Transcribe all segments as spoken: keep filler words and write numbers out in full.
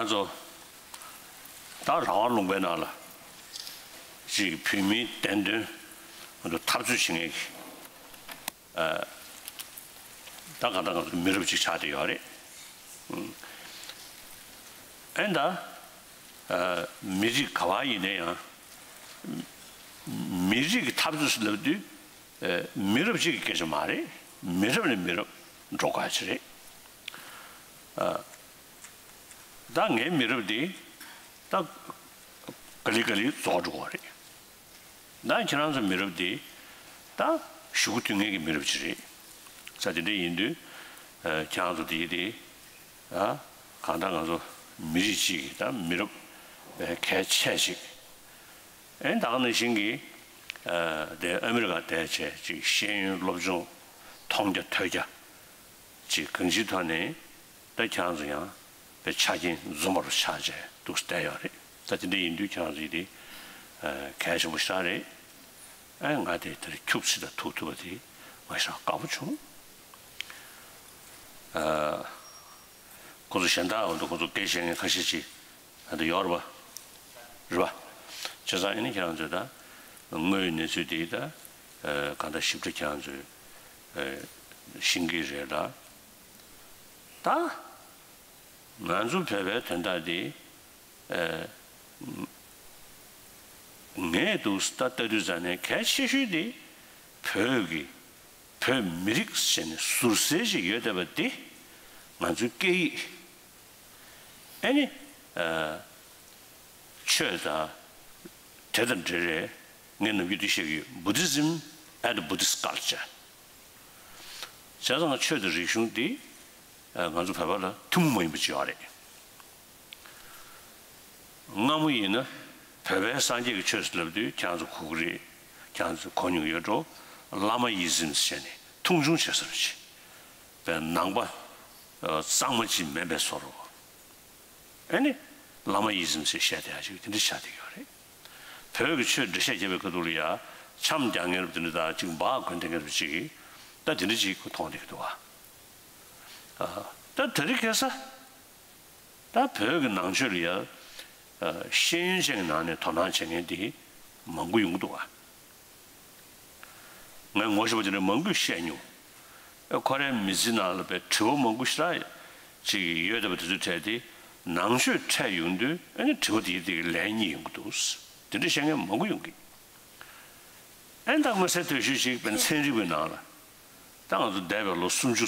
ཚོ་ད་རང་དབང་ལུང་པའི་ནང་ལ་ཅིག་བོད་མིའི་བདེན་དོན་ང་ཚོ་འཐབ་རྩོད་བྱེད་མཁན་གྱི་ཨ་ད་གང་ལྟར་ང་ཚོ་མི་རབས་ཅིག་ཆགས་བསྡད་ཡོད་རེད། ཨེ་ད་ཨ་མི་རིགས་ག་བ་ཡིན་ན་ཡང་མི་རིགས་ཀྱི་འཐབ་རྩོད་ཟེར་ལབ་དུས་ཨ་མི་རབས་གཅིག་གི་སྐད་ཆ་མ་རེད། མི་རབས་ནས་མི་རབས་འགྲོ་དགོས་ཀྱི་རེད། ཨ། ད་ངའི་མི་རབས་འདི་ད་ག་ལེ་ག་ལེ་རྫོགས་འགྲོ་གི་རེད། ད་ཁྱེད་རང་ཚོ་མི་རབས་འདི་ད་གཞུག་གུ་མཐུད་མཁན་གྱི་མི་རབས་ཅིག་རེད། ས་དེ་འདྲ་ཡིན་དུས་ཨ་ཁྱེད་རང་ཚོ་འདི་འདི་ཨ་གང་ལྟར་ང་ཚོ་མི་རིགས་གཅིག་གི་ད་མི་རབས་གལ་ཆེ་ཅིག་ཨེ་ད་ག་ནང་བཞིན་གྱི་ཨ་དེ་ཨ་མི་རི་ཀ་བསྡད་བྱས་ཅིག་ཤེས་ཡོན་སློབ་སྦྱོང་མཐོང་རྒྱ་ཐོས་རྒྱ་ཅིག་གང་ཅིའི་ཐོག་ནས། ད་ཁྱེད་རང་ཚོ་ཡང་དཔེ་ཆ་རྐྱེན་འཛོམས་པ་ཆགས་བྱས་འདུག་བསྡད་ཡོད་རེད། ད་དེ་འདྲ་ཡིན་དུས་ཁྱེད་རང་ཚོ་ཡིན་དེ་གལ་ཆེན་པོ་ཞེ་དྲག་རེད། ཨ་ང་དེ་དེར་ཁྱུག་ཙམ་ད་ཐུག་ཐུབ་པ་དེ་ང་ཞེ་དྲག་དགའ་པོ་བྱུང་། ཨ་ཁོ་ཚོ་གཞན་དག་འོ་འདུག་ཁོ་ཚོ་སྐད་བཤད་མཁན་ཁ་ཤས་ཅིག་ཨ་འདི་ཡོད་རེད་པ། རེད་པ། བྱས་ཙང་ཨ་ནི་ཁྱེད་རང་ཚོས་ད་དངོས་ཡོད་གནས་ཚུལ་དེ་ད་ཨ་གང་ལྟར་ཞིབ་ཕྲ་ཁྱེད་རང་ཚོས་ཨ་ཤེས་ཀྱི་རེད་ལ། ད་ང་ཚོ་བོད་པའི་དོན་དག་དེ་ཨ་ངས་འདུག་ད་ལྟ་དུས་ཙམ་ནས་གལ་ཆེ་ཤོས་དེ་བོད་ཀྱི་བོད་མི་རིགས་ཟེར་ནས་ཟུར་ཟའི་ཞིག་ཡོད་བསྡད་པ་འདི་ང་ཚོའི་སྐད་ཡིག་ཨ་ནི་ཨ་ཆོས་དང་དེ་དང་འབྲེལ་རེད། ངས་ནམ་རྒྱུན་འདི་བཤད་ཀྱི་ཡོད། Buddhism and Buddhist culture། བྱས་ཙང་ཆོས་དང་རིག་གཞུང་འདི་ཨ་ང་ཚོ་བོད་པ་ལ་ཐུན་མོང་མ་ཡིན་པ་ཅིག་ཡོད་རེད། སྔ་མོ་ཡིན་ན་བོད་པའི་སངས་རྒྱས་ཀྱི་ཆོས་སུ་ལབ་དུས་ཁྱེད་རང་ཚོ་གོ་གི་རེད། ཁྱེད་རང་ཚོ་གོ་མྱོང་ཡོད་འགྲོ། བླ་མ་ཨི་ཛིམ་ཟེར་ནས་མཐོང་ཆུང་བྱེད་ས་རེད། བའི་ནང་པ་གཙང་མ་ཅིག་མིན་པའི་བཟོ་འདྲ། ཨ་ནི་བླ་མ་ཨི་ཛིམ་ཟེར་བཤད་བསྡད་ཡ་ཅིག་དེ་འདྲ་ཆགས་བསྡད་ཡོད་རེད། བོད་ཀྱི་ཆོས་འགྲེལ་བཤད་བརྒྱབ་པའི་ཁ་ཐུག་ལ་ཡ་འཆམ་རྒྱག་མཁན་རབས་དེ་འདྲ་དང་ཅིག་འབག་གོན་བསྡད་མཁན་རབས་ཅིག་གིས་ད་དེ་འདྲ་ཅིག་མཐོང་བསྡད་ཀྱི་འདུག་ཨ། ད་དེ་རིང་ཁ་སང་ད་བོད་ཀྱི་ནང་ཆོས་ལ་ཡ་ཤེས་ཡོན་ཅན་གྱི་ནང་ནས་དོ་སྣང་བྱེད་མཁན་དེ་མང་པོ་ཡོང་གི་འདུག་ཨ། ངས་ངོ་ཤེས་པ་དེ་འདྲ་མང་པོས་བཤད་མྱོང་། ཨེ་ཁོ་རའི་མི་ཚེ་ནང་ལ་དཔེ་དྲི་བ་མང་པོ་ཞེ་དྲག་ཅིག་ཡོད་བསྡད་པ་དེ་ཚོའི་གྲས་དེ་ནང་ཆོས་འཕྲད་ཡོང་དུས་ཨ་ནི་དྲི་བ་དེའི་དེ་གི་ལན་རྙེད་ཡོང་གི་འདུག་དེ་འདྲ་བཤད་མཁན་མང་པོ་ཡོང་གི། ཨེ་ད་མངོན་གསལ་དོད་ཤོས་ཅིག་དཔེར་ན་ཚན་རིག་པའི་ནང་ལ་ད་ང་ཚོ་འདས་པའི་ལོ་སུམ་ཅུ་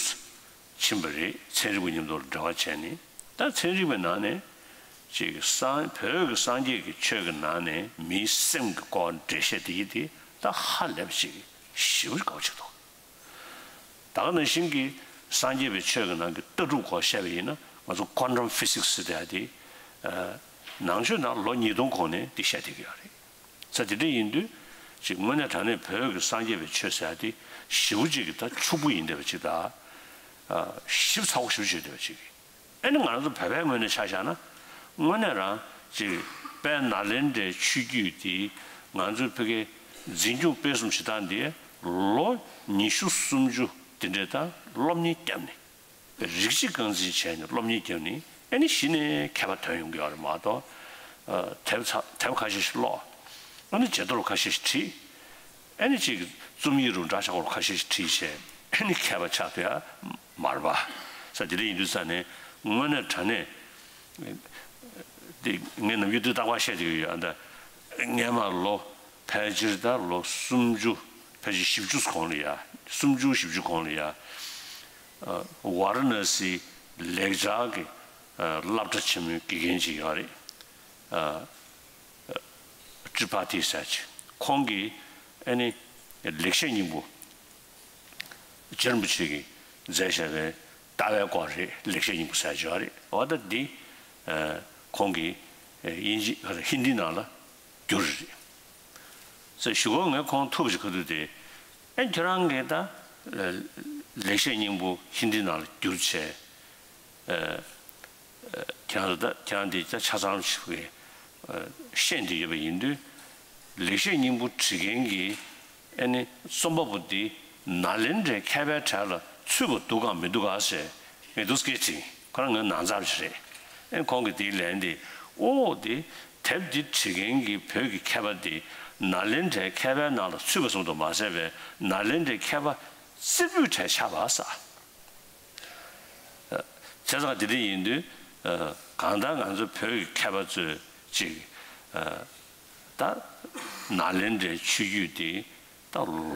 ཕྱིན་པ་རེད། ཚན་རིག་པ་མཉམ་དུ་འབྲེལ་བ་བྱས་ནས་ད་ཚན་རིག་པའི་ནང་ནས་ཅིག་སངས་བོད་ཀྱི་སངས་རྒྱས་ཀྱི་ཆོས་ཀྱི་ནང་ནས་མིའི་སེམས་ཀྱི་སྐོར་འགྲེལ་བཤད་དེ་ཡིན་དེ་ད་ཧ་ལས་པ་ཅིག་ཞེ་པོ་དགའ་པོ་ཅིག་འདུག་ད་ག་ནང་བཞིན་གྱི་སངས་རྒྱས་པའི་ཆོས་ཀྱི་ནང་གི་ལྟ་གྲུབ་སྐོར་བཤད་པ་ཡིན་ན་ང་ཚོ་ཀོན་ཊམ་ཕི་སིག་སི་ཟེར་ཡ་དེ་ནང་ཆོས་ནང་ལོ་ཉིས་སྟོང་གོང་ནས་འདི་བཤད་བསྡད་ཀྱི་ཡོད་རེད། ས་དེ་འདྲ་ཡིན་དུས་ཅིག་དངོས་གནས་དྲང་གནས་བོད་ཀྱི་སངས་རྒྱས་པའི་ཆོས་ཟེར་ཡ་དེ་ཞེ་པོ་ཅིག་གི་ད་ཕྱུག་པོ་ཡིན་བསྡད་པ་ཅིག་དང་ཞིབ་ཚགས་པོ་ཞེ་པོ་ཅིག་ཡོད་བསྡད་པ་ཅིག་ཨ་ནི་ང་རང་ཚོ་བོད་པའི་ངོས་ནས་ཆ་བཞག་ན་དངོས་གནས་རང་ཅིག་དཔལ་ནཱ་ལེནྡྲའི་ཆོས་བརྒྱུད་དེ་ང་ཚོའི་ཕ་གི་འཛིན་སྐྱོང་སྤེལ་གསུམ་བྱེད་སྟངས་དེ་ལོ་ཉི་ཤུ་སུམ་ཅུ་དེ་འདྲའི་ད་སློབ་གཉེར་བརྒྱབ་ནས། རིགས་གཅིག་རྐང་འཛིན་བྱས་ནས་སློབ་གཉེར་བརྒྱབ་ནས་ཨ་ནི་གཞི་ནས་མཁས་པ་ཐོན་ཡོང་གི་ཡོད་རེད་མ་གཏོགས། དེབ་ཚ་དེབ་ཁ་ཤས་ཤིག་ཀློག་ཨ་ནི་བརྗེད་ཐོ་ཁ་ཤས་ཤིག་བྲིས། ཨ་ནི་གཅིག་རྩོམ་ཡིག་རུ་འདྲ་ཆགས་པོ་ཁ་ཤས་ཤིག་བྲིས་བྱས་ཨ་ནི་མཁས་པ་ཆགས་ཐུབ་ཡ་མ་རེད་པ། ས་དེ་འདྲ་ཡིན་དུས་ས་ནས་དངོས་གནས་དྲང་གནས་དེ་ངས་ནམ་རྒྱུན་དུས་རྟག་པར་བཤད་བསྡད་ཀྱི་ཡོད། ཨ་ད་སྔས་མ་ལོ། ཕལ་ཆེར་ད་ལོ་སུམ་ཅུ། ཕལ་ཆེར་བཞི་བཅུ་གོང་ལ་ཡ། སུམ་ཅུ་བཞི་བཅུ་གོང་ལ་ཡ། ཝཱ་ར་ཎ་སིའི་ལེགས་སྦྱར་གྱི་སློབ་གྲྭ་ཆེན་མོའི་དགེ་རྒན་ཅིག་ཡོད་རེད། ཏྲི་པ་ཐི་ཟེར་ཅིག་ཁོང་གིས་ཨ་ནི་ལེགས་བཤད་སྙིང་པོ། རྗེ་རིན་པོ་ཆེ་གིས་མཛད་བཞག་པའི་ལྟ་བའི་སྐོར་རེད། ལེགས་བཤད་སྙིང་པོ་ཟེར་ཅིག་ཡོད་རེད། འོ་ད་འདི་ཁོང་གིས་དབྱིན་ཇི་ཧིན་དི་ནང་ལ་བསྒྱུར་རེད། ཟེར་ཞུ་གོ་ངས་ཁོང་ཐུག་ཞིག་ཁ་ཐུག་དེ་ཨེ་ཁྱོད་རང་གིས་ད་ལེགས་བཤད་སྙིང་པོ་ཧིན་དི་ནང་ལ་བསྒྱུར་བྱས། ཁྱེད་རང་ད་ཁྱེད་རང་འདི་ད་ཆ་ཚང་ཞིག་གིས་ཤེས་འདི་ཡོད་པ་ཡིན་དུས། ལེགས་བཤད་སྙིང་པོ་བྲིས་མཁན་གྱི་ཨ་ནི་རྩོམ་པ་པོ་འདི་ནཱ་ལེནྡྲའི་མཁས་པའི་གྲས་ལ་ཚུད་པ་འདུག་གམ་མི་འདུག་ག་ཟེར་ངས་འདུག་སྐད་དྲིས། ཁོ་རང་ངའི་ནང་ཚབ་ཞིག་རེད། ཨེ་ཁོང་གིས་དེའི་ལན་དེ། ཨོ་དེ་དེབ་འདི་བྲིས་མཁན་གྱི་བོད་ཀྱི་མཁས་པ་དེ་ནཱ་ལེནྡྲའི་མཁས་པའི་ནང་ལ་ཚུད་པ་ཙམ་དུ་མ་ཟད་པའི་ནཱ་ལེནྡྲའི་མཁས་པ་རྩེ་ཕུད་གྲས་ཆགས་པ་ས། བྱས་ཙང་དེ་འདྲ་ཡིན་དུས། གང་ལྟར་ང་ཚོ་བོད་ཀྱི་མཁས་པ་ཚོས་ཅིག་ད་ནཱ་ལེནྡྲའི་ཆོས་བརྒྱུད་དེ་ད་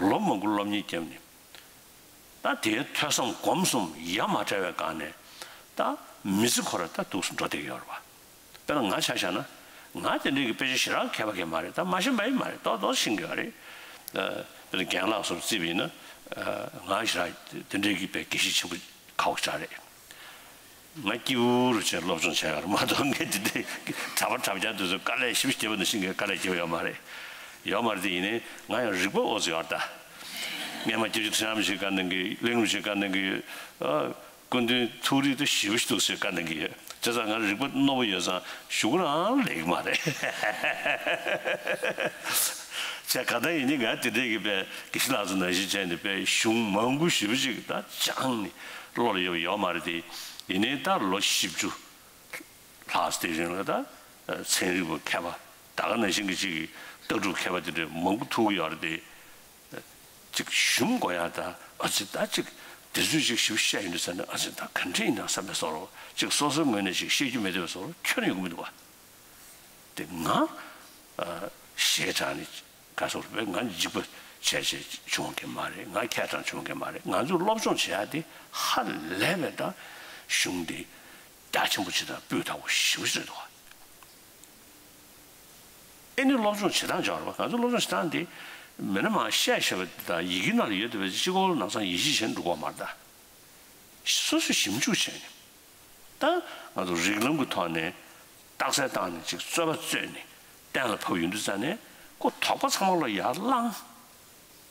ལོ་མང་པོ་སློབ་གཉེར་བརྒྱབ་ནས། ད་དེའི་ཐོས་བསམ་སྒོམ་གསུམ་ཡ་མ་བྲལ་བའི་སྒང་ནས། ད་མི་ཚེ་ཁོ་ར་ད་འདུག་སེ་འགྲོ་བསྡད་ཀྱི་ཡོད་རེད་པ། དཔེར་ན་ང་ཆ་བཞག་ན། ང་དེ་འདྲའི་གི་དཔེ་ཆ་ཞེ་དྲག་མཁས་པ་གང་ཡང་མ་རེད། ད་མ་ཤེས་པ་ཡང་མ་རེད། ཏོག་ཏོག་ཤེས་ཀྱི་ཡོད་རེད། ཨ། དཔེར་ན་རྒན་ལགས་ཚོར་བརྩིས་པ་ཡིན་ན། ཨ། ང་ཞེ་དྲག་དེ་འདྲའི་གི་དཔེ་དགེ་བཤེས་ཆེན་པོ་ཁག་པོ་ཞེ་དྲག་རེད། ང་སྐྱིད་པོ་རུ་བྱས་སློབ་སྦྱོང་བྱས་ཡོད་རེད་མ་གཏོགས། ངས་དེ་འདྲའི་གྲྭ་པ་གྲྭ་རྐྱང་དེ་ཚོས་དཀའ་ལས་ཞེ་པོ་བརྒྱབ་པ་ནང་བཞིན་གྱི་དཀའ་ལས་བརྒྱབ་ཡོད་མ་རེད། ཡོད་མ་རེད་དེ། ཡིན་ནའི་ང་ཡང་རིག་པ་ཨོ་ཙི་ཡོད་རེད་ད། སྔས་མ་སྐྱབས་རྗེ་ཁྲི་བྱང་རིན་པོ་ཆེས་བཀའ་གནང་གི་ཡོད། གླིང་རིན་པོ་ཆེས་བཀའ་གནང་གི་ཡོད། ཨ། སྐུ་མདུན་ཐུགས་རིག་ཏུ་ཞེ་པོ་ཞིག་འདུག་ཟེར་བཀའ་གནང་གི་ཡོད། བྱས་ཙང་ང་རིག་པ་རྣོ་པོ་ཡོད་ཙང་གཞུག་གུ་རང་ལེགས་མ་རེད། བྱས་ག་ད་ཡིན་ནི་ང་དེ་འདྲས་ཀྱི་དཔེ་དགེ་བཤེས་ལགས་ཚོ་ནང་བཞིན་བྱས་ནས་དཔེ་གཞུང་མང་པོ་ཞེ་པོ་ཅིག་ད་སྦྱངས་ནས་བློ་ལ་ཡོད་པ་ཡོད་མ་རེད་དེ། ཡིན་ནའི་ད་ལོ་བཞི་བཅུ་ལྷག་ཙམ་དེ་རིང་ལ་ད་ཚན་རིག་པ་མཁས་པ་ད་ག་ནང་བཞིན་གྱི་ཅིག་ལྟ་གྲུབ་མཁས་པ་དེ་འདྲས་མང་པོ་ཐུག་གི་ཡོད་རེད་དེ། ཅིག་ཞུམ་དགོས་ཡ་ད། ཨ་ཙི་ད་ཅིག་དེ་ཚོས་ཅིག་ཞིབ་བཤད་ཡོང་དུས་ཙ་ན། ཨ་ཙི་ད་ག་འདྲ་ཡིན་ན་བསམ་པའི་བཟོ་འདྲ། ཅིག་སོ་སོའི་ངོས་ནས་ཅིག་བཤད་རྒྱུ་མེད་བསྡད་པའི་བཟོ་འདྲ་ཁྱོན་ནས་ཡོང་གི་མི་འདུག་བ། དེ་ང་ཞེ་དྲག་ནས་ག་སོགས་པས་ང་འཇིགས་པ་བྱས་བྱས་བྱུང་བ་གང་མ་རེད། ང་མཁས་དྲགས་བྱུང་བ་གང་མ་རེད། ང་ཚོས་སློབ་སྦྱོང་བྱེད་ཡ་དེ་ཧ་ལས་པའི་ད་གཞུང་དེ་རྒྱ་ཆེན་པོ་ཅིག་དང་སྤུས་དག་པོ་ཞེ་པོ་ཅིག་རེད་འདུག་བ། ཨེ་ནི་སློབ་སྦྱོང་བྱེད་སྟངས་སྦྱོར་བ། ང་ཚོ་སློབ་སྦྱོང་བྱེད་སྟངས་འདི་མི་སྣ་མང་བཤད་བཤད་པ་འདི་དང་ཡི་གེ་ནང་ལ་ཡོད་བསྡད་པའི་གཅིག་པོ་ནང་སང་ཡིད་ཆེས་བྱས་ནས་འགྲོ་གི་ཡོད་མ་རེད་ད། སོ་སོས་ཞིབ་འཇུག་བྱས་ནས། ད་ང་ཚོ་རིགས་ལམ་གྱི་ཐོག་ནས་རྟགས་གསལ་བཏང་ནས་ཅིག་རྩོད་པ་རྩོད་ནས་གཏན་ལ་ཕབ་ཡོང་དུས་ཙ་ནས་ཁོ་དོགས་པ་ཚང་མ་ལ་ཡར་བསླངས།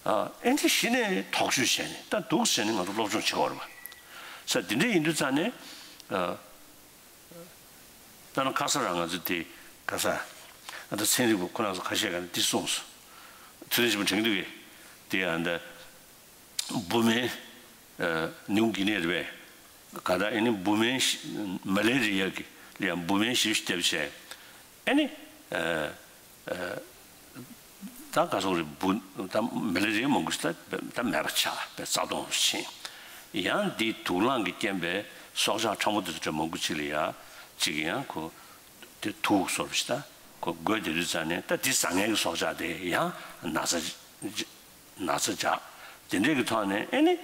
ཨ། ཨེ་འདི་གཞི་ནས་དོགས་གཅོད་བྱས་ནས་ད་འདུག་ཟེར་ནས་ང་ཚོ་སློབ་སྦྱོང་བྱེད་དགོས་རེད་པ། ས་འདི་འདྲ་ཡིན་དུས་ཙ་ནས། ཨ། ད་ནི་ཁ་སང་རང་ང་ཚོ་དེ་ག་ས། ཨ། ད་ཚན་རིག་པ་ཁོ་རང་ཚོ་ཁ་ཤས་ཀྱིས་འདི་གསུངས་སོང་། ཚུལ་ལྡན་ཆེན་པོ་དྲན་གྱི་འདུག་གས། དེ་ཡང་འདི་བུད་མེད། ཨ། ནིའུ་གི་ནི་རེད་པས། ག་ད་ཨེ་ནི་བུད་མེད་ཤི། མ་ལེ་རི་ཡ་གི་ལ་ཡང་བུད་མེད་ཞིབ་ཞིབ་བལྟས་བྱས། ཨེ་ནི། ཨ། ཨ། ད་ག་སོགས་རེད། བུ་ད་མ་ལེ་རི་ཡ་མང་པོ་ཞིག་ད་ད་མེད་པ་ཆགས་པའི་རྩ་སྟོངས་སུ་ཕྱིན། ཡང་འདི་དུག་རླངས་ཀྱི་རྐྱེན་པས་སྲོག་ཆགས་ཕྲ་མོ་དེ་ཚོ་འདྲ་མང་པོ་ཅིག་ལ་ཡ་ཅིག་ཡང་ཁོ་དེ་དུག་བཟོ་འདྲ་ཞིག་ད་ཁོ་འགོས་བསྡད་དུས་ཙ་ནས། ད་འདི་ཟ་མཁན་གྱི་སྲོག་ཆགས་དེ་ཡང་ན་ཚ་ན་ཚ་འཇགས། དེ་འདྲས་ཀྱི་ཐོག་ནས་ཨེ་ནི།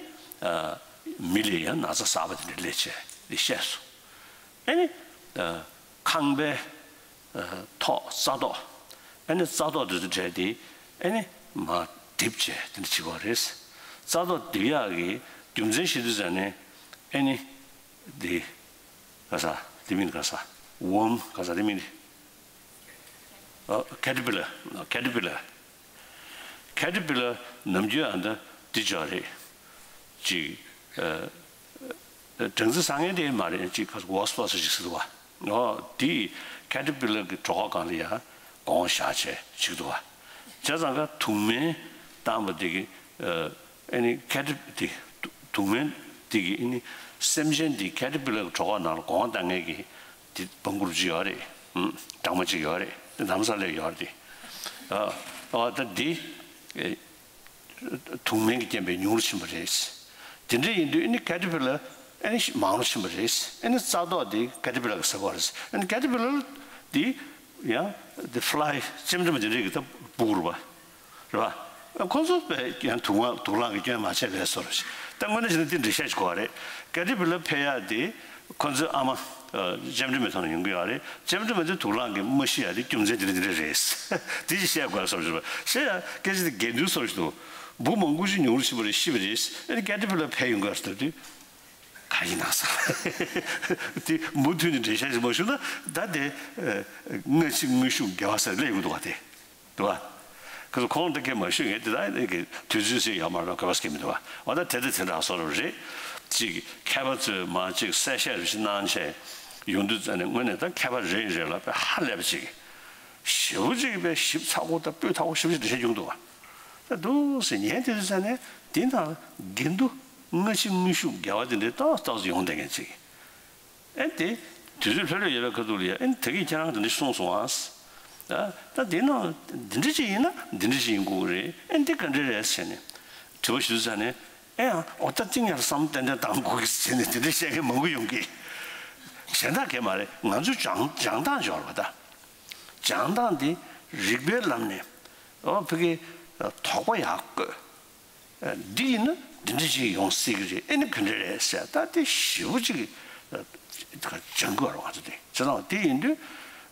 ཨ། མི་ལ་ཡང་ན་ཚ་གསར་པ་དེ་འདྲ་སླེབས་བྱས་དེ་བཤད་སོང་། ཨེ་ནི། ཨ། ཁང་པའི། ཨ། ཐོག་རྩ་ཐོག་ཨེ་ནི་རྩ་ཐོག་དེ་ཚོ་བྲལ་ཏེ། ཨེ་ནི་མར་རྡིབ་བྱས་དེ་འདྲ་བྱེད་དགོས་རེད། རྩ་ཐོག་རྡིབ་ཡག་གི་རྒྱུ་མཚན་ཤེས་དུས་ཙ་ནས། ཨེ་ནི་འདི་ག་ས་འདི་མིན་ག་ས་ཝོམ་ག་ས་འདི་མིན། ཨ། ཁེ་ཊར་པི་ལར། ཁེ་ཊར་པི་ལར། ཁེ་ཊར་པི་ལར་ནམ་རྒྱུན་ཨ་འདི་འདི་ཅིག་རེད། ཅིག་ཨ། སྦྲང་རྩི་ཟ་མཁན་དེ་མ་རེད། ཅིག་ག་ས་ཝོ་སི་པ་སི་ཅིག་ཟེར་འདུག་བ། ཨོ་དེ་ཁེ་ཊར་པི་ལར་གྱི་གྲོད་ཁོག་སྒང་ལ་ཡ་སྒོང་བཞག་བྱས་བྱེད་འདུག་བ། བྱས་ཙང་ཀ་དུག་སྨན་བཏང་བ་དེ་གི། ཨ། ཨེ་ནི་ཁེ་ཊར་དེ་དུག་སྨན་དེ་གི་ཨེ་ནི་སེམས་ཅན་དེ་ཁེ་ཊར་པི་ལར་གྱི་གྲོད་ཁོག་ནང་ལ་སྒོང་བཏང་མཁན་གྱི་དེ་བང་གུར་ཅིག་ཡོད་རེད། ཨུམ། སྦྲང་མ་ཅིག་ཡོད་རེད། དེ་ལམ་སང་སླེབས་ཡོད་རེད། ཨ། ཨ། ད་འདི། ཨེ། དུག་སྨན་གྱི་རྐྱེན་པས་ཉུང་རུ་ཕྱིན་པ་རེད། དེ་འདྲ་ཡིན་དུས་ཨེ་ནི་ཁེ་ཊར་པི་ལར་ཨེ་ནི་མང་རུ་ཕྱིན་པ་རེད། ཨེ་ནི་རྩ་ཐོག་དེ་ཁེ་ཊར་པི་ལར་གྱིས་ཟ་གི་རེད། ཨེ་ནི་ཁེ་ཊར་པི་ལར་དེ་ཡང་དེ་ཕི་ལའི་ལྕེབ་འགྲམ་དེ་འདྲ་གི་ད་སྤུ་གུ་རེད་པ། རེད་པ། ཁོ་ཚོ་དཔེ་ཡང་དུག་དུག་རླངས་ཀྱིས་སྐྱོན་མ་བྱས་པའི་བཟོ་འདྲ་ཞིག་ད་དངོས་གནས་བྱས་ན་དེ་འགྲེལ་བཤད་ཅིག་དགོས་པ་རེད། ཁེ་ཊར་པི་ལར་འཕེལ་ཡག་དེ་ཁོ་ཚོའི་ཨ་མ། ཨ། ལྕེབ་འགྲམ་མི་ཐོག་ནས་ཡོང་གི་ཡོད་རེད། ལྕེབ་འགྲམ་མི་ཚོས་དུག་རླངས་ཀྱིས་མ་ཤི་ཡག་དེ་རྒྱུ་མཚན་དེ་འདྲ་དེ་འདྲ་རེད། དེ་ཅིག་བཤད་དགོས་བསམ་བྱུང་བ། བཤད་ཡག་སྐད་ཆ་དེ་འགལ་འདུའི་བཟོ་འདྲ་ཞིག་འདུག་འབུ་མང་པོ་ཞིག་ཉུང་རུ་ཕྱིན་པ་རེད། ཤི་བ་རེད། ཨེ་ནི་ཁེ་ཊར་པི་ལར་འཕེལ་ཡོང་གི་ཡོད་རེད་ཟེར་དུས། ག་ཡིན་ན་ཟེར། དེ་མུ་མཐུད་ནས་འགྲེལ་བཤད་ཅིག་མ་ཞུས་ན་ད་དེ། ཨ། སྔ་ཕྱི་དངོས་ཤུགས་འགལ་བ་ཟེར་སླེབས་ཡོང་གི་འདུག་བ་དེ། འདུག་བ། ཁོ་ཚོ་ཁོང་འདི་སྐད་མ་ཞུས་ངས་དེ་ད་ནི་གི་དུས་ཚོད་ཟེར་ཡོད་མ་རེད། ག་བ་སྐད་མི་འདུག་བ། འོ་ད་དེ་དེ་དེ་འདྲ་བཟོ་འདྲ་རེད། ཅིག་མཁས་པ་ཚོས་མར་ཅིག་གསལ་བཤད་རེ་ཞིག་གནང་བྱས་ཡོང་དུས་ཙ་ནས་དངོས་གནས་ད་མཁས་པ་རེ་རེ་ལ་དཔེ་ཧ་ལས་པ་ཅིག་ཞེ་པོ་ཅིག་དཔེ་ཞིབ་ཚགས་པོ་དང་སྤུས་དག་པོ་ཞེ་པོ་ཅིག་འགྲེལ་བཤད་བྱུང་འདུག་བ། ད་འདུག་སེ་ཉན་དེ་དུས་ཙ་ནས་དེ་དང་འགལ་འདུ་སྔ་ཕྱི་དངོས་ཤུགས་འགལ་བ་དེ་འདྲའི་ཏོག་ཏོག་ཙམ་ཡོང་བསྡད་མཁན་ཅིག་ཨེ་དེ། དུས་ཚོད་ལྷོད་ལྷོད་ཡོད་པའི་ཁ་ཐུག་ལ་ཡ་ཨེ་ནི་ད་གིན་ཁྱེད་རང་དེ་འདྲ་གསུངས་སོང་ཨ། ད་ད་དེ་ནང་འདི་འདྲ་ཅིག་ཡིན་ན་འདི་འདྲ་ཅིག་ཡིན་དགོས་ཀྱི་རེད། ཨེ་འདི་ག་འདྲ་རེད་ཟེར་ནས་དྲི་བ་ཞུ་ཙང་ནས། ཨེ་ཡང་འོ་ད་ཏིང་ཡར་བསམ་ཏན་ཏན་བཏང་དགོས་ཀྱི་ཟེར་ནས་དེ་འདྲ་བཤད་མཁན་མང་པོ་ཡོང་གི། གཞན་དག་གས་མ་རེད། ང་ཚོའི་སྦྱང་སྦྱང་སྟངས་སྦྱོར་བ་ད། སྦྱང་སྟངས་འདི་རིག་པའི་ལམ་ནས་ཨོ་ཕ་གི་དོགས་པ་ཡག་བཀོད། འདི་ཡིན་ན་འདི་འདྲ་ཅིག་ཡོང་སྲིད་ཀྱི་རེད། ཨེ་ནི་ག་འདྲ་རེད་ཟེར་ད་དེ་ཞེ་པོ་ཅིག་སྦྱང་དགོས་རེད་ང་ཚོ་དེ། བྱས་ཙང་དེ་ཡིན་དུས་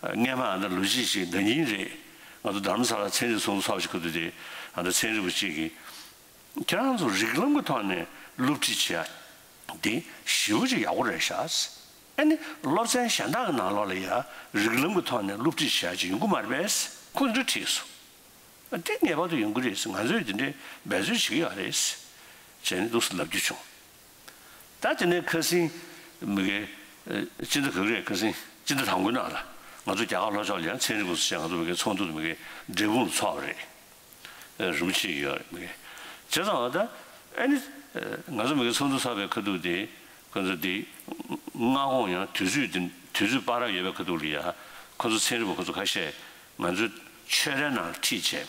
སྔས་མ་ཨ་ད་ལོ་གཅིག་ཅིག་ཟླ་ཉིན་རེད། ང་ཚོ་རྡ་རམ་ས་ལ་ཚན་རིག་ཚོགས་འདུ་ཚོགས་ཞིག་གི་དུས་དེ་ཨ་ད་ཚན་རིག་པ་གཅིག་གིས། ཁྱེད་རང་ཚོ་རིགས་ལམ་གྱི་ཐོག་ནས་སློབ་ཁྲིད་བྱེད་ཡ་དེ་ཞེ་པོ་ཅིག་ཡག་པོ་རེད་ཤག་ཨ་ནི་སློབ་ཚན་གཞན་དག་གི་ནང་ལོགས་ལ་ཡ་རིགས་ལམ་གྱི་ཐོག་ནས་སློབ་ཁྲིད་བྱེད་ཡ་ཅིག་ཡོང་གི་མ་རེད་པས། ཁོ་འདི་འདྲ་དྲིས་སོང་། ཨ་དེ་ངེས་པར་དུ་ཡོང་གི་རེད། ང་ཚོས་དེ་འདྲའི་འབད་རྩོལ་བྱེད་ཀྱི་ཡོད་རེད། བྱས་ནས་འདུག་སེ་ལབ་རྒྱུ་བྱུང་། ད་དེ་ནས་ཁ་སང་མི་གེ་སྤྱི་ཟླ་ག་གི་རེད། ཁ་སང་སྤྱི་ཟླ་དང་པོའི་ནང་ལ་ང་ཚོ་རྒྱ་གར་ལྷོ་ཕྱོགས་ལ་ཡང་ཚན་རིག་པ་ཚོ་བྱས་ང་ཚོ་མི་གེ་ཚོགས་འདུ་མི་གེ་འབྲས་སྤུངས་ལ་ཚོགས་པ་རེད། རིན་པོ་ཆེ་ཡོད་རེད་མི་གེ། བྱས་ཙང་ད་ཨ་ནི་ང་ཚོ་མི་གེ་ཚོགས་འདུ་ཚོགས་པའི་ཁ་ཐུག་དེ་ཁོ་ཚོ་དེ་སྔ་དགོང་ཡང་དུས་ཚོད་དེ་དུས་ཚོད་བར་ཡོད་པའི་ཁ་ཐུག་ལ་ཡ་ཁོ་ཚོ་ཚན་རིག་པ་ཁོ་ཚོ་ཁ་ཤས་ང་ཚོའི་ཆོས་རའི་ནང་ལ་ཁྲིད་བྱས་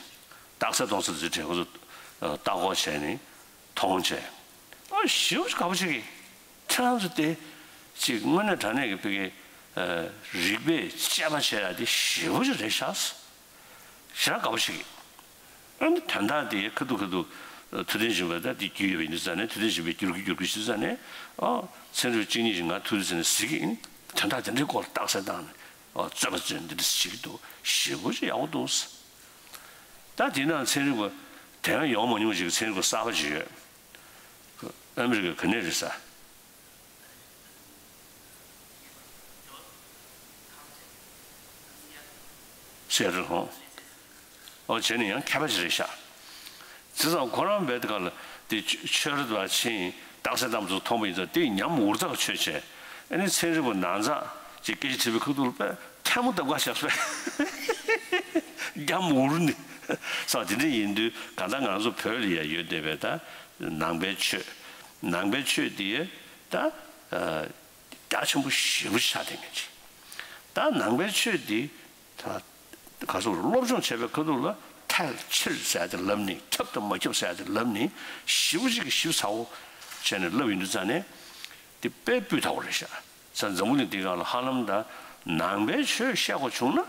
རྟགས་གསལ་གཏོང་ས་དེ་གྲས་ཁོ་ཚོ་ལྟ་སྐོར་བྱས་ནས། མཐོང་བྱས། ཨ་ཞེ་པོ་དགའ་པོ་བྱེད་ཀྱི། ཁྱེད་རང་ཚོ་དེ་ཅིག་དངོས་གནས་དྲང་གནས་ཀྱི་ཕ་གི་རིག་པས་དཔྱད་པ་བྱེད་ཡ་དེ་ཞེ་པོ་ཅིག་རེད་ཤག་ཞེ་དྲག་དགའ་པོ་བྱེད་ཀྱི། ཨ་ནི་དོན་དག་དེ་ཁ་ཐུག་ཁ་ཐུག་ཐུབ་བསྟན་སྦྱིན་པ་ད་དེ་རྒྱུས་ཡོད་པ་ཡིན་དུས་ཙང་ནས་ཐུབ་བསྟན་སྦྱིན་པས་བསྒྱུར་གི་བསྒྱུར་གི་ཞུས་ཙང་ནས་ཨ་ཚན་རིག་གཅིག་གཉིས་ཤིག་ང་ཐུག་དུས་ཙང་ནས་གཟིགས་ཀྱི་ཡིན། དོན་དག་དེ་འདྲའི་སྐོར་ལ་རྟགས་གསལ་བཏང་ནས་ཨ་རྩོད་པ་རྩོད་འདི་འདྲ་བྱེད་ཀྱི་འདུག་ཞེ་པོ་ཅིག་ཡག་པོ་འདུག་ད་དེ་ནང་ཚན་རིག་པ་དེ་སྔ་ཡོང་མ་མྱོང་ཞིག་གི་ཚན་རིག་པ་གསར་པ་ཅིག་ཡོད། ཨ་མི་རི་ཀ་ག་ནས་རེད་ས། སེ་ཨེ་ཊལ་ཧོང་། ཨོ་བྱས་ནས་ཡང་མཁས་པ་ཅིག་རེད་ཤག་བྱས་ཙང་ཁོ་རང་བས་དེ་ག་ལ་དེ་ཆོས་ར་དང་ཕྱིན་རྟགས་གསལ་གཏམ་ཚོ་མཐོང་པ་ཡིན་ཙང་དེ་ཉམས་འུར་ཐག་ཆོད་བྱས། ཨ་ནི་ཚན་རིག་པ་ནང་ཚགས་ཀྱི་སྐད་ཆ་དྲིས་པའི་ཁུག་ཐུག་ལ་དཔེ་ཐལ་མོ་བརྡབ་ག་བཞག་པས་ཉམས་འུར་ནི་ས་དེ་འདྲ་ཡིན་དུས་གང་ལྟར་ང་ཚོ་བོད་ལ་ཡ་ཡོད་བསྡད་པའི་ད་ནང་པའི་ཆོས། ནང་པའི་ཆོས་དེ་ད་རྒྱ་ཆེན་པོ་ཞེ་པོ་ཆགས་བསྡད་མཁན་ཅིག་ད་ནང་པའི་ཆོས་དེ་ད་ག་ཚོད་སློབ་སྦྱོང་བྱས་པའི་ཁ་ཐུག་ལ་ཐལ་ཆེར་ཟེར་ཡ་དེ་ལབ་ནས་ཁྱབ་དང་མ་ཁྱབ་ཟེར་ཡ་དེ་ལབ་ནས་ཞེ་པོ་ཅིག་གི་ཞིབ་ཚགས་པོ་བྱས་ནས་ལབ་ཡོང་དུས་ཙང་ནས་དེ་དཔེ་སྤུས་དག་པོ་རེད་ཤག་ས་འཛམ་བུ་གླིང་འདི་སྒང་ལ་ཧ་ལམ་ད་ནང་པའི་ཆོས་བཤད་དགོས་བྱུང་ན་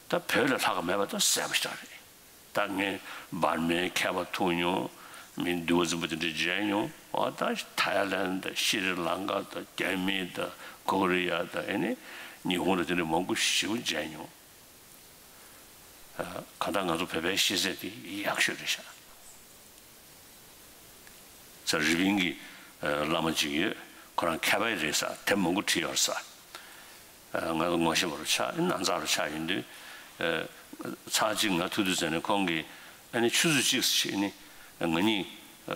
ད་བོད་ལས་ལྷག་ག་མེད་པ་ད་གསལ་པོ་ཞིག་རེད། ད་ངས་འབར་མའི་མཁས་པ་ཐུག་མྱོང་། མི་འདུལ་བ་འཛིན་པ་དེ་འདྲ་མཇལ་མྱོང་། འོ་ད་ཐའི་ལན་དང་ཤྲི་ལང་ཀ་དང་རྒྱ་མི་དང་ཀོ་རི་ཡ་དང་ཨེ་ནི་ཉི་ཧོང་དང་དེ་འདྲ་མང་པོ་ཞེ་པོ་མཇལ་མྱོང་། གང་ལྟར་ང་ཚོ་བོད་པའི་ཤེས་ཚད་དེ་ཡག་ཤོས་རེད་ཤག་ས་རི་པིན་གྱི་བླ་མ་ཅིག་ཡོད། ཁོ་རང་མཁས་པ་རེད་ས། དེབ་མང་པོ་བྲིས་ཡོད་ས། ང་ཚོ་ངོ་ཤེས་པ་རུ་ཆགས་ཡིན། ན་ཚ་རུ་ཆགས་ཡིན་དུས། ཚར་གཅིག་ང་ཐུག་དུས་ཙམ་ནས་ཁོང་གིས་ཨ་ནི་ཆུ་ཚོད་གཅིག་ཙམ་ནི་ང་གཉིས་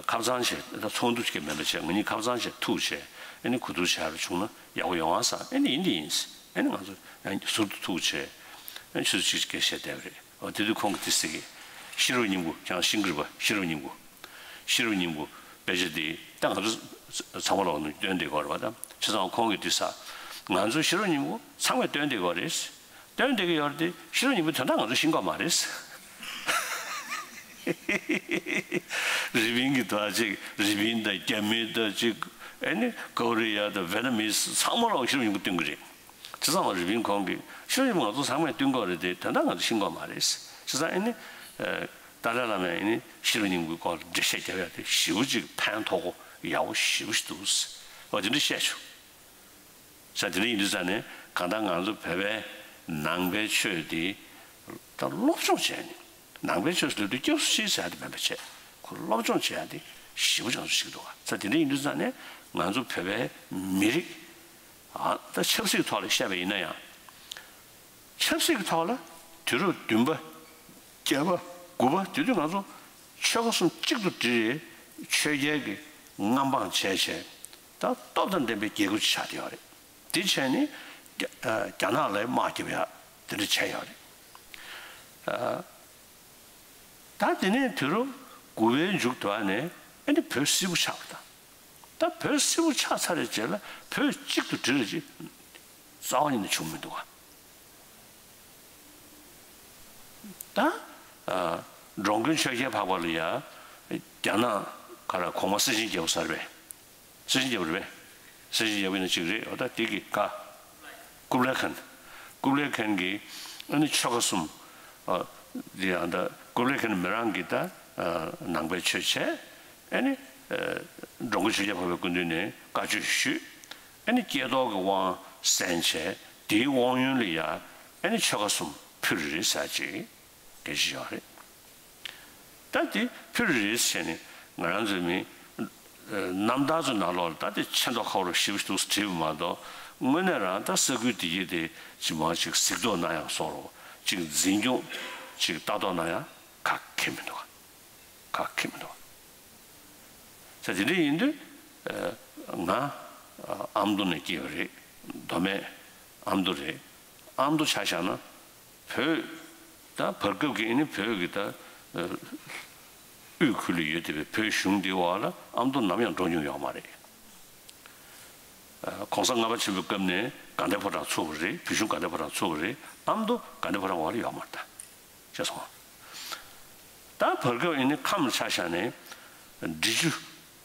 ཁ་བྱང་བྱས། ད་ཚོགས་འདུ་ཅིག་མིན་པ་བྱས། ང་གཉིས་ཁ་བྱང་བྱས་ཐུག་བྱས། ཨ་ནི་གོ་བསྡུར་བྱས་རུ་བྱུང་ན་ཡག་པོ་ཡོང་ཨ་ས། ཨ་ནི་ཡིན་དེ་ཡིན། ཨ་ནི་ང་ཚོ་ཡང་ཟུར་དུ་ཐུག་བྱས། ཨ་ནི་ཆུ་ཚོད་གཅིག་ཙམ་སྐད་བཤད་བསྡད་པ་རེད། འོ་དེ་དུས་ཁོང་གིས་དེ་ཟེར་གི། ཤེས་རབ་སྙིང་པོ། ཁྱེད་རང་ཤེས་ཀྱི་རེད་པ། ཤེས་རབ་སྙིང་པོ། ཤེས་རབ་སྙིང་པོ་དཔེ་ཆ་དེ་ད་ང་ཚོ་ཚང་མ་ལོག་ནས་བཏོན་བསྡད་ཀྱི་ཡོད་རེད་པ། ད་བྱས་ཙང་ཁོང་གིས་དེ་ཟེར། ང་ཚོ་ཤེས་རབ་སྙིང་པོ་ཚང་མས་བཏོན་བསྡད་ཀྱི་ཡོད་རེད། བཏོན་བསྡད་ཀྱི་ཡོད་རེད་དེ་ཤེས་རབ་སྙིང་པོའི་དོན་དག་ང་ཚོ་ཤེས་ཀྱི་ཡོད་མ་རེད། རི་པིན་གྱི་དོན་ཅིག་རི་པིན་དང་རྒྱ་མི་དང་ཅིག་ཨ་ནི་ཀོ་རི་ཡ་དང་ཝེ་ཏ་མིས་ཚང་མ་ལོག་ཤེས་རབ་སྙིང་པོ་བཏོན་གྱི་རེད། བྱས་ཙང་རི་པིན་ཁོང་གིས་ཤེས་རབ་སྙིང་པོ་ང་ཚོ་ཚང་མས་བཏོན་གྱི་ཡོད་རེད་དེ་དོན་དག་ང་ཚོ་ཤེས་ཀྱི་ཡོད་མ་རེད། བྱས་ཙང་ཨ་ནི་ཏཱ་ལའི་བླ་མས་ཨ་ནི་ཤེས་རབ་སྙིང་པོའི་སྐོར་ལ་འགྲེལ་བཤད་རྒྱབ་ཡ་དེ་ཞེ་པོ་ཅིག་ཕན་ཐོགས་པོ་ཡག་པོ་ཞེ་པོ་ཞིག་འདུག་འོ་དེ་འདྲ་བཤད་བྱུང་། ས་དེ་འདྲ་ཡིན་དུས་ཙང་ནས་གང་ལྟར་ང་ཚོ་བོད་པའི་ནང་པའི་ཆོས་དེ་ད་སློབ་སྦྱོང་བྱས་ནས། ནང་པའི་ཆོས་སུ་སླེབས་དུས་སྐྱབས་སུ་མཆི་ཟེར་ཡ་དེ་མིན་པ་བྱས། ཁོ་སློབ་སྦྱོང་བྱེད་ཡ་དེ་ཞེ་པོ་ཅིག་ང་ཚོ་ཞིག་འདུག་ག་ས་དེ་འདྲ་ཡིན་དུས་ཙང་ནས་ང་ཚོ་བོད་པའི་མི་རིགས། ཨ་ད་ཆབ་སྲིད་ཐོག་ལ་བཤད་པ་ཡིན་ན་ཡང་། ཆབ་སྲིད་ཀྱི་ཐོག་ལ་དུས་རབས་བདུན་པ། བརྒྱད་པ། དགུ་པ་དེ་དུས་ང་ཚོ་ཆོལ་ཁ་གསུམ་གཅིག་ཏུ་སྒྲིལ་རེད། ཆོས་རྒྱལ་གྱི་མངའ་འབངས་བྱས་བྱས། ད་སྟོབས་དང་ལྡན་པའི་རྒྱལ་ཁབ་ཅིག་ཆགས་བསྡད་ཡོད་རེད། དེ་བྱས་ནས་རྒྱ་ཨ་རྒྱ་ནག་ལ་དམག་རྒྱབ་ཡ་དེ་འདྲ་བྱས་ཡོད་རེད། ཨ་ད་དེ་ནས་དུས་རབས་དགུ་པའི་མཇུག་དོན་ནས་ཨ་ནི་བོད་སིལ་བུ་ཆགས་པ་དང་། ད་བོད་སིལ་བུ་ཆགས་ཚར་རེད་བྱས་ལ་བོད་གཅིག་ཏུ་སྒྲིལ་རེད་ཅེས། རྩ་བ་ཉིད་ནས་བྱུང་མི་འདུག་ག་ད་ཨ་འགྲོ་མགོན་ཆོས་རྒྱལ་འཕགས་པ་ལ་ཡ་རྒྱ་ནག་ག་ར་གོང་མ་སེ་ཆེན་རྒྱལ་པོ་ཟེར་བས། སེ་ཆེན་རྒྱལ་པོ་རེད་པས། སེ་ཆེན་རྒྱལ་པོ་ཡིན་ན་གཅིག་རེད། འོ་ད་དེ་གི་ག་ཀུབ་ལའི་ཁན། ཀུབ་ལའི་ཁན་གྱིས་ཨ་ནི་ཆོལ་ཁ་གསུམ། ཨ་དེ་ཡང་ད་ཀུབ་ལའི་ཁན་མི་རང་གིས་ད་ཨ་ནང་པའི་ཆོས་བྱས། ཨ་ནི་ཨ་འགྲོ་མགོན་ཆོས་རྒྱལ་འཕགས་པའི་སྐུ་མདུན་ནས་བཀའ་ཆོས་ཞུས། ཨ་ནི་ཀྱེ་རྡོར་གྱི་དབང་གསན་བྱས། དེའི་དབང་ཡོན་ལ་ཡ་ཨ་ནི་ཆོལ་ཁ་གསུམ་ཕུལ་རེད་ཟེར་ཅིག་སྐད་ཆ་ཡོད་རེད། ད་དེ་ཕུལ་རེད་ཟེར་ནས་ང་རང་ཚོའི་མི་རྣམ་ཐར་ཚོའི་ནང་ལོགས་ལ་ད་དེ་ཆེ་མདོག་ཁ་པོ་ཞེ་པོ་ཞིག་འདུག་བྲིས་པ་མ་གཏོགས། དངོས་གནས་རང་ད་ས་ཁུལ་དེ་ཡི་དེ་ཅིག་མ་ཅིག་གཟིགས་རྟོག་གནང་ཡག་བཟོ་འདྲ་ཅིག་འཛིན་སྐྱོང་ཅིག་ལྟ་རྟོག་གནང་ཡག་ག་གེ་མི་འདུག་ག་གེ་མི་འདུག་ས་དེ་འདྲ་ཡིན་དུས་ང་ཨ་མདོ་ནས་སྐྱེས་པ་རེད། མདོ་སྨད་ཨ་མདོ་རེད། ཨ་མདོ་ཆ་བཞག་ན། བོད་ད་བར་སྐབས་ཀྱི་ཨ་ནི་བོད་ཀྱི་ད་ཨ་དབུས་ཁུལ་ལ་ཡོད་བསྡད་པའི་བོད་གཞུང་འདིའི་འོག་ལ་ཨ་མདོ་ནམ་ཡང་འགྲོ་མྱོང་ཡོད་མ་རེད། ཨ་གོང་ས་ལྔ་པ་ཆེན་པོའི་སྐབས་ནས་དགའ་ལྡན་ཕོ་བྲང་ཚུགས་པ་རེད། བོད་གཞུང་དགའ་ལྡན་ཕོ་བྲང་ཚུགས་པ་རེད། ཨ་མདོ་དགའ་ལྡན་ཕོ་བྲང་འོག་ལ་ཡོད་མ་རེད་ད། ཤེས་སོང་། ད་བར་སྐབས་ཨ་ནི་ཁམས་ཆ་བཞག་ནས་འབྲི་ཆུ་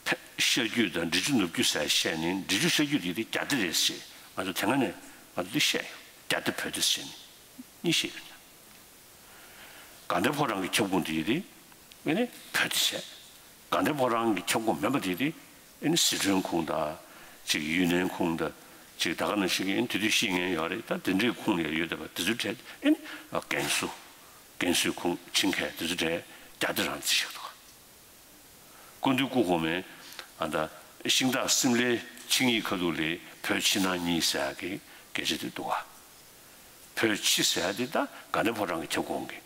ཕེ་ཤར་རྒྱུད་དང་འབྲི་ཆུ་ནུབ་རྒྱུད་ཟེར་བཤད་ནས། འབྲི་ཆུ་ཤར་རྒྱུད་དེ་དེ་རྒྱ་སྡེ་རེད་ཟེར། ང་ཚོ་དེ་སྔ་ནས་ང་ཚོ་འདི་བཤད་ཡོད། རྒྱ་སྡེ་བོད་སྡེ་ཟེར་ནས་གཉིས་བཤད་ཡོད། དགའ་ལྡན་ཕོ་བྲང་གི་ཁྱབ་ཁོངས་དེ་ཡི་དེ་ཨ་ནི་བོད་སྡེ་བྱས། དགའ་ལྡན་ཕོ་བྲང་གི་ཁྱབ་ཁོངས་མིན་པ་དེ་དེ་ཨ་ནི་སི་ཁྲོན་ཁོངས་དང་། ཅིག་ཡུན་ནན་ཁོངས་དང་། ཅིག་ད་ག་ནང་བཞིན་གྱི་ཨ་ནི་དེ་དུས་ཤེས་མཁན་ཡོད་རེད། ད་དེ་འདྲའི་ཁོངས་ལ་ཡོད་བསྡད་པ་དེ་ཚོའི་གྲས་ཨ་ནི་ཀན་སུའུ། ཀན་སུའུ་ཁོངས་ཆིང་ཁའི་དེ་ཚོའི་གྲས་རྒྱ་སྡེ་རང་བརྩི་བཞག་འདུག་སྐུ་མདུན་སྐུ་གོང་མས་ཨ་ད་ཤིང་སྟག་སིམ་ལའི་ཆིངས་ཡིག་ཁ་ཐུག་ལ་བོད་ཕྱི་ནང་གཉིས་ཟེར་ཡག་གི་སྐད་ཆ་དེ་འདུག་ག་བོད་ཕྱི་ཟེར་ཡག་དེ་ད་དགའ་ལྡན་ཕོ་བྲང་གི་ཁྱབ་ཁོངས་ཀྱི་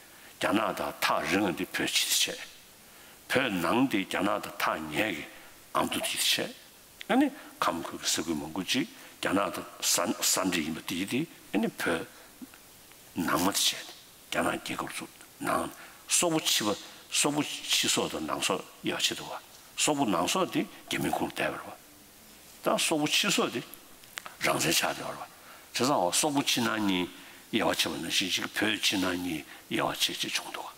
རྒྱ་ནག་དང་ཐག་རིང་བ་དེ་བོད་ཕྱི་དེ་བྱས། བོད་ནང་དེ་རྒྱ་ནག་དང་ཐག་ཉེ་གི་ཨ་མདོ་དེ་བྱས། ཨ་ནི་ཁམས་ཁུལ་གྱི་ས་ཁུལ་མང་པོ་ཅིག་རྒྱ་ནག་དང་ས་ས་འདྲེས་ཡིན་པ་དེ་དེ་ཨ་ནི་བོད་ནང་མ་དེ་བྱས། རྒྱ་ནག་རྒྱལ་ཁབ་ཚོ་ནང་། སོག་པོ་ཕྱི་པ། སོག་པོ་ཕྱི་སོག་དང་ནང་སོག་དབྱེ་བ་ཕྱེ་འདུག་བ། སོག་པོ་ནང་སོག་དེ་རྒྱ་མིའི་ཁོངས་བསྡད་པ་རེད་བ། ད་སོག་པོ་ཕྱི་སོག་དེ་རང་བཙན་ཆགས་བསྡད་པ་རེད་བ། བྱས་ཙང་བ་སོག་པོ་ཕྱི་ནང་གཉིས་དབྱེ་བ་ཕྱེ་བ་ནང་བཞིན་ཅིག་བོད་ཕྱི་ནང་གཉིས་དབྱེ་བ་ཕྱེ་ཅིག་བྱུང་འདུག་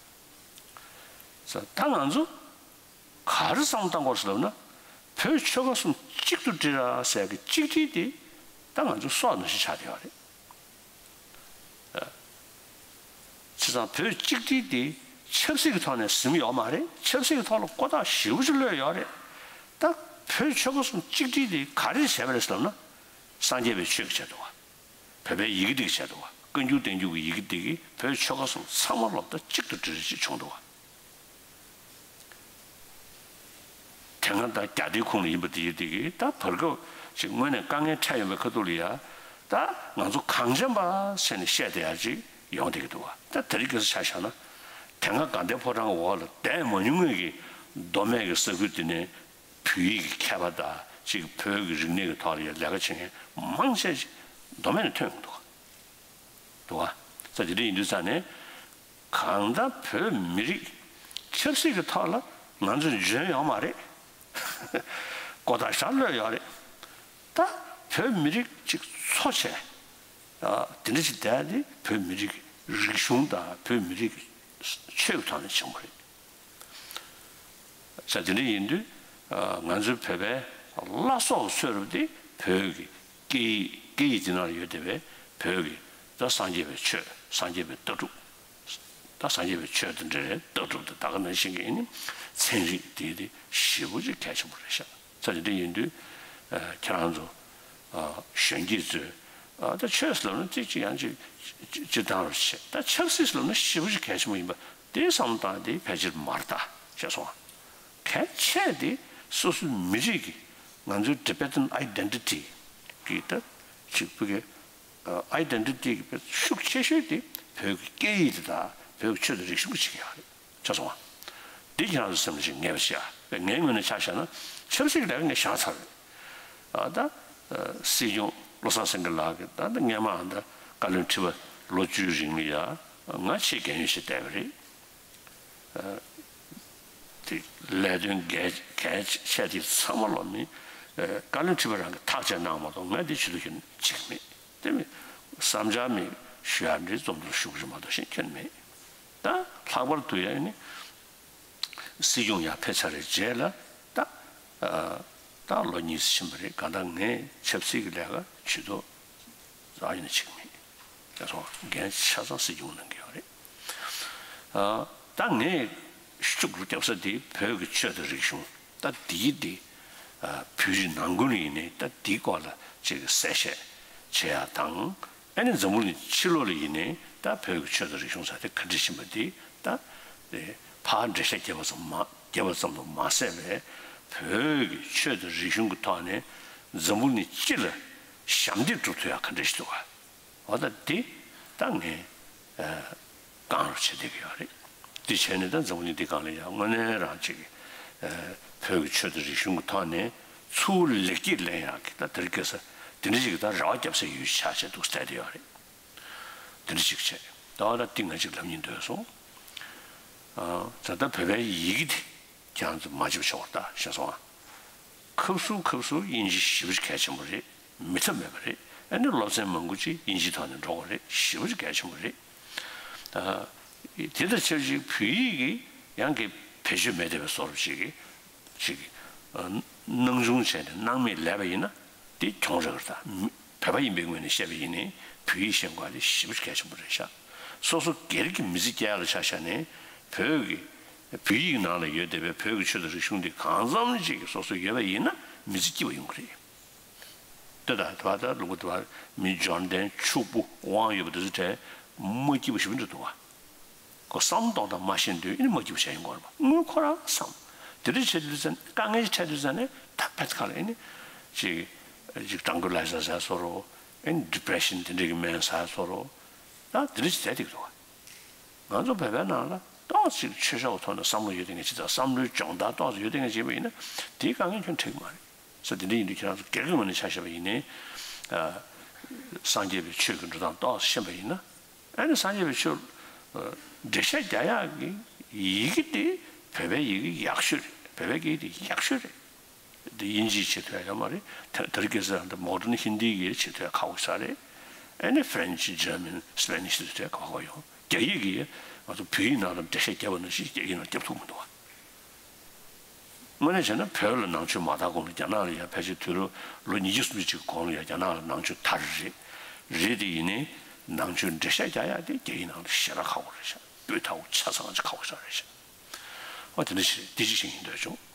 བ། ད་ང་ཚོ་ག་རེ་བསམ་བློ་བཏང་དགོས་ཟེར་ལབ་ན། བོད་ཆོལ་ཁ་གསུམ་གཅིག་ཏུ་སྒྲིལ་ར་ཟེར་གི་གཅིག་སྒྲིལ་དེ་ད་ང་ཚོ་སྲོག་ནང་བཞིན་ཆགས་བསྡད་ཡོད་རེད། བྱས་ཙང་བོད་གཅིག་སྒྲིལ་དེ་ཆབ་སྲིད་ཀྱི་ཐོག་ནས་ཟིན་ཡོད་མ་རེད། ཆབ་སྲིད་ཀྱི་ཐོག་ལ་ཀོ་ཐག་ཞེ་པོ་ཅིག་ལྷོད་ཡོད་རེད། ད་བོད་ཆོལ་ཁ་གསུམ་གཅིག་སྒྲིལ་དེ་ག་རེ་བྱས་པ་རེད་ཟེར་ལབ་ན། སངས་རྒྱས་པའི་ཆོས་ཀྱི་ཆེད་དུ་བ། བོད་པའི་ཡི་གེ་འདི་གི་ཆེད་དུ་བ། བཀའ་འགྱུར་བསྟན་འགྱུར་གྱི་ཡི་གེ་འདི་གིས་བོད་ཆོལ་ཁ་གསུམ་ཚང་མ་ལོག་ད་གཅིག་ཏུ་སྒྲིལ་རེ་ཅིག་བྱུང་འདུག་བ། དེ་སྔ་ད་རྒྱ་སྡེའི་ཁོངས་ལ་ཡིན་པ་དེ་ཡིན་དེ་གིས་ད་བར་སྐབས་ཤིག་དངོས་གནས་དཀའ་ངལ་འཕྲད་ཡོང་བའི་ཁ་ཐུག་ལ་ཡ། ད་ང་ཚོ་གངས་ཅན་པ་ཟེར་ནས་བཤད་བསྡད་ཡ་ཅིག་ཡོང་བསྡད་ཀྱི་འདུག་བ། ད་དེ་རིང་ཁ་སང་ཆ་བཞག་ན། དེ་སྔ་དགའ་ལྡན་ཕོ་བྲང་འོག་ལ་བསྡད་མ་མྱོང་མཁན་གྱི་མདོ་སྨད་ཀྱི་ས་ཁུལ་དེ་ནས་བོད་ཡིག་གི་མཁས་པ་དང་ཅིག་བོད་ཀྱི་རིག་གནས་ཀྱི་ཐོག་ལ་ཡ་ལས་ཀ་བྱེད་མཁན་མང་ཆེ་ཞིག་མདོ་སྨད་ནས་ཐོན་ཡོང་གི་འདུག་བ། འདུག་བ། ས་དེ་འདྲ་ཡིན་དུས་ཙང་ནས། གང་ལྟར་བོད་མི་རིགས་ཆབ་སྲིད་ཀྱི་ཐོག་ལ་ང་ཚོ་འཇོན་ཡོད་མ་རེད། ཀོ་ཐག་ཞེ་དྲག་ལྷོད་ཡོད་རེད། ད་བོད་མི་རིགས་ཅིག་འཚོ་བྱས། ཨ་དེ་འདྲ་ཅིག་བསྡད་དེ་བོད་མི་རིགས་རིག་གཞུང་དང་བོད་མི་རིགས་ཆོས་ཀྱི་ཐོག་ནས་བྱུང་བ་རེད། ས་དེ་འདྲ་ཡིན་དུས། ཨ་ང་ཚོའི་བོད་པའི་བླ་སྲོག་གི་ཚོད་རུབ་དེ་བོད་ཀྱི་སྐད་ཡིག་སྐད་ཡིག་འདི་ནང་ཡོད་བསྡད་པའི་བོད་ཀྱི་ད་སངས་རྒྱས་པའི་ཆོས། སངས་རྒྱས་པའི་ལྟ་གྲུབ། ད་སངས་རྒྱས་པའི་ཆོས་དེ་འདྲའི་ལྟ་གྲུབ་དེ་ད་ག་ནང་བཞིན་གྱི་ཨ་ནི་ཚན་རིག་དེ་དེ་ཞེ་པོ་ཅིག་གལ་ཆེན་པོ་རེད་ཤག་ས་དེ་འདྲ་ཡིན་དུས། ཨ་ཁྱེད་རང་ཚོ་ཨ་གཞོན་སྐྱེས་ཚོས་ཨ་ད་ཆོས་ཟེར་ལབ་ན་ཅིག་ཅིག་ཡང་ཅིག་སྤྱིར་བཏང་རུ་བྱེད། ད་ཆབ་སྲིད་ཟེར་ལབ་ན་ཞེ་པོ་ཅིག་གལ་ཆེན་པོ་ཡིན་པ་དེ་བསམ་བློ་བཏང་དེ་ཕལ་ཆེར་མ་རེད་ད་ཅེས་སོང་། གལ་ཆེ་དེ་སོ་སོའི་མི་རིགས་ཀྱི་ང་ཚོའི་Tibetan identity་གི་ད་ཅིག་བོད་ཀྱི་ཨ་identity་གི་དཔེ་ཤུགས་ཆེ་ཤོས་དེ་བོད་ཀྱི་སྐད་ཡིག་དེ་དང་བོད་ཀྱི་ཆོས་དང་རིག་གཞུང་གི་ཆེད་ཡོད་རེད་ཅེས་སོང་བ། འདི་ཁྱེད་རང་ཚོ་སེམས་ལ་ཅིག་ངེས་པ་ཞིག་ཨ། དཔེ་ངའི་ངོས་ནས་ཆ་བཞག་ན་ཆབ་སྲིད་ཀྱི་ལས་ཀ་ངས་བཞག་ཚར་རེད། ཨ་ད་ཨ་སྲིད་སྐྱོང་བློ་བཟང་སེང་གེ་ལགས་ཀྱིས་ད་ལྟ་སྔས་མ་ཨ་ད་བཀའ་བློན་ཁྲི་པ་ལོ་བཅུའི་རིང་ལ་ཡ་ང་ཆེས་རྒན་ཡོལ་ཞིག་བསྡད་པ་རེད། དེ་ལས་དོན་གལ་གལ་ཆེ་དེ་ཚང་མ་ལོ་མི་བཀའ་བློན་ཁྲི་པ་རང་གིས་ཐག་བཅད་གནང་མ་གཏོགས་ང་དེ་ཇུས་གཏོགས་ཞུ་ནི་གཅིག་མེད། དེ་མི་ བསམ་འཆར་མེད་ཞུ་ཡག་འདྲའི་རྩོམ་འདུ་ཞུ་གི་རེད་མ་གཏོགས་གཞན་ཁྱོན་མེད། ད་ལྷག་པར་དུ་ཡང་ནི་སྲིད་སྐྱོང་ཡར་ཕེབས་ཚར་བའི་རྗེས་ལ་ད་ད་ལོ་གཉིས་ཕྱིན་པ་རེད། གང་ལྟར་ངས་ཆབ་སྲིད་ཀྱི་ལས་ཀ་བྱེད་དོ་རག་ཡིན་ན་བྱེད་ཀྱི་མེད། ད་སོང་འགན་ཆ་ཚང་སྲིད་སྐྱོང་གནང་གི་ཡོད་རེད། ཨ་ད་ངས་ཤུགས་རྒྱབ་ས་དེ་བོད་ཀྱི་ཆོས་དང་རིག་གཞུང་ད་འདིའི་དེ་ཨ་བོད་རིགས་ནང་ཁུལ་ཡིན་ནའི་ད་འདིའི་སྐོར་ལ་ཅིག་གསལ་བཤད་བྱེད་ཡག་དང་། ཨ་ནི་འཛམ་བུ་གླིང་ཕྱི་ལོགས་ལ་ཡིན་ནའི་ད་བོད་ཀྱི་ཆོས་དང་རིག་གཞུང་ཟེར་དེ་ག་འདྲ་ཕྱིན་པ་དེ་ད་དེ་ཕར་འགྲེལ་བཤད་རྒྱབ་པ་ཙམ་མ་རྒྱབ་པ་ཙམ་དུ་མ་ཟད་པའི་བོད་ཀྱི་ཆོས་དང་རིག་གཞུང་གི་ཐོག་ནས་འཛམ་བུ་གླིང་སྤྱི་ལ་ཞབས་འདེགས་སྒྲུབ་ཐུབ་ཡག་ག་འདྲ་ཞིག་འདུག་ག་འོ་ད་འདི་ད་ངས་ཨ་བཀང་རོགས་བྱེད་བསྡད་ཀྱི་ཡོད་རེད། འདི་བྱས་ནས་ད་འཛམ་བུ་གླིང་འདི་སྒང་ལ་ཡང་དངོས་གནས་རང་ཅིག་ཨ་བོད་ཀྱི་ཆོས་དང་རིག་གཞུང་གི་ཐོག་ནས་ཚུར་ལེགས་སྐྱེས་ལེན་ཡག་གི་ད་དེ་རིང་ཁ་སང་དེ་འདྲ་ཞིག་གི་ད་རེ་བ་རྒྱབ་སའི་ཡུལ་ཆགས་བྱས་འདུག་བསྡད་བསྡད་ཡོད་རེད། དེ་འདྲ་ཞིག་བྱས་ད་འོ་ད་འདི་ང་ཅིག་ལབ་སྙིང་འདོད་སོང་། ཨ་ད་ལྟ་བོད་པའི་ཡི་གེ་དེ། ཁྱེད་རང་ཚོ་མ་བརྗེད་པ་ཆོག་ད་ཤེས་སོང་ཨ། ཁབ་སུ་ཁབ་སུ་དབྱིན་ཇི་ཞེ་པོ་ཅིག་གལ་ཆེན་པོ་རེད། མེད་ཐབས་མེད་པ་རེད། ཨ་ནི་སློབ་ཚན་མང་པོ་ཅིག་དབྱིན་ཇིའི་ཐོག་ནས་འགྲོ་དགོས་རེད། ཞེ་པོ་ཅིག་གལ་ཆེན་པོ་རེད། ཨ་དེ་དང་ཆབས་ཅིག་བོད་ཡིག་གི་ཡང་གི་བེད་སྤྱོད་མེད་བསྡད་པའི་བཟོ་འདྲ་ཅིག་གི་ཅིག་གི་ཨ་སྣང་ཆུང་བྱས་ནས་སྣང་མེད་ལབ་པ་ཡིན་ན་དེ་གྱོང་རག་གི་རེད་ད། བོད་པ་ཡིན་པའི་ངོས་ནས་བཤད་པ་ཡིན་ནའི་བོད་ཡིག་ཤེས་དགོས་པ་དེ་ཞེ་པོ་གལ་ཆེན་པོ་རེད་ཤག་སོ་སོ་སྒེར་གྱི་མི་ཚེ་སྐྱེལ་ཡག་ལ་ཆ་བཞག་ནས་བོད་ཀྱི་བོད་ཡིག་ནང་ལ་ཡོད་བསྡད་པའི་བོད་ཀྱི་ཆོས་དང་རིག་གཞུང་འདི་གང་འཚམ་ཅིག་གི་སོ་སོ་ཡོད་པ་ཡིན་ན་མི་ཚེ་སྐྱིད་པ་ཡོང་གི་རེད། ལྟོས་དང་དེ་བ་ད་ལུང་པ་དེ་བ་མི་འབྱོར་ལྡན་ཕྱུག་པོ་དབང་ཡོད་པ་དེ་ཚོ་གྲས་མ་སྐྱིད་པ་ཞེ་པོ་འདྲ་འདུག་བ། ཁོ་བསམ་གཏོང་སྟངས་མ་ཤེས་དུས་ཨེ་ནི་མ་སྐྱིད་པ་བྱས་ཡོང་གི་རེད་པ། དངུལ་ཁོ་རང་བསམ། དེ་འདྲ་བྱེད་དུས་ཙང་དཀའ་ངལ་ཅིག་འཕྲད་དུས་ཙང་ནས་ད་ཕེད་ཁ་ལ་ཨེ་ནི་ཅིག་ཅིག་ཊང་ཀུ་ལའི་ཛར་ཟ་སོ་རོ། ཨེ་ནི་ཌི་པི་རེ་ཤན་དེ་འདྲ་གི་སྨན་ཟ་སོ་རོ། ད་དེ་འདྲ་ཅིག་བྱས་བསྡད་ཀྱི་འདུག་བ། ང་ཚོ་བོད་པའི་ནང་ལ་ཏོག་ཙམ་ཆོས་ཕྱོགས་ཐོག་ནས་བསམ་བློ་ཡོད་དེ་ངས་ཅི་ལྟར་བསམ་བློའི་སྦྱོང་བརྡར་ཏོག་ཙམ་ཡོད་དེ་ངས་བྱས་པ་ཡིན་ན་དེའི་དཀའ་ངལ་ཁྱོན་འཕྲད་ཀྱི་མ་རེད། ས་དེ་འདྲ་ཡིན་དུས་ཁྱེད་རང་ཚོ་སྒེར་གྱི་ངོས་ནས་ཆ་བཞག་པ་ཡིན་ནའི། ཨ་སངས་རྒྱས་པའི་ཆོས་ཀྱི་འགྲོ་སྟངས་ཏོག་ཙམ་ཤེས་པ་ཡིན་ན། ཨ་ནི་སངས་རྒྱས་པའི་ཆོས་འགྲེལ་བཤད་རྒྱག་ཡག་གི་ཡི་གེ་དེ་བོད་པའི་ཡི་གེ་ཡག་ཤོས་རེད། བོད་པའི་སྐད་ཡིག་དེ་ཡག་ཤོས་རེད། དེ་དབྱིན་ཇིའི་བྱེད་ཐུབ་ཡག་ཡོད་མ་རེད། དེ་དེ་རིང་ཁ་སང་འདི་མོ་ཌན་ཧིན་དི་གི་བྱེད་ཐུབ་ཡག་ཁག་པོ་ཞིག་རེད། ཨ་ནི་ཕ་རན་ཆི་ཇར་མན་སི་པེ་ནིཤ་དེ་ཚོ་ཁག་པོ་ཡོང་། རྒྱ་ཡིག་གིས་ང་ཚོ་བོད་ཡིག་ནང་ལ་འགྲེལ་བཤད་རྒྱབ་པ་ནང་བཞིན་རྒྱ་ཡིག་ནང་རྒྱབ་ཐུབ་མི་འདུག་བ། དངོས་གནས་བྱས་ན་བོད་ལ་ནང་ཆོས་མ་དར་གོང་ལ་རྒྱ་ནག་ལ་ཡང་ཕལ་ཆེར་དུས་རབས་ལོ་ཉིས་བརྒྱ་སུམ་ཅུ་ཅིག་གོང་ལ་ཡང་རྒྱ་ནག་ལ་ནང་ཆོས་དར་རེད། རེད་དེ་ཡིན་ནའི་ནང་ཆོས་འགྲེལ་བཤད་རྒྱག་ཡག་དེ་རྒྱ་ཡིག་ནང་ལ་ཞེ་དྲག་ཁག་པོ་རེད་ཤག་སྤུས་དག་པོ་ཆ་ཚང་ཅིག་ཁག་པོ་ཞིག་རེད་ཤག་ཨོ་དེ་འདྲ་ཞིག་རེད། དེ་ཅིག་བཤད་སྙིང་འདོད་བྱུང་།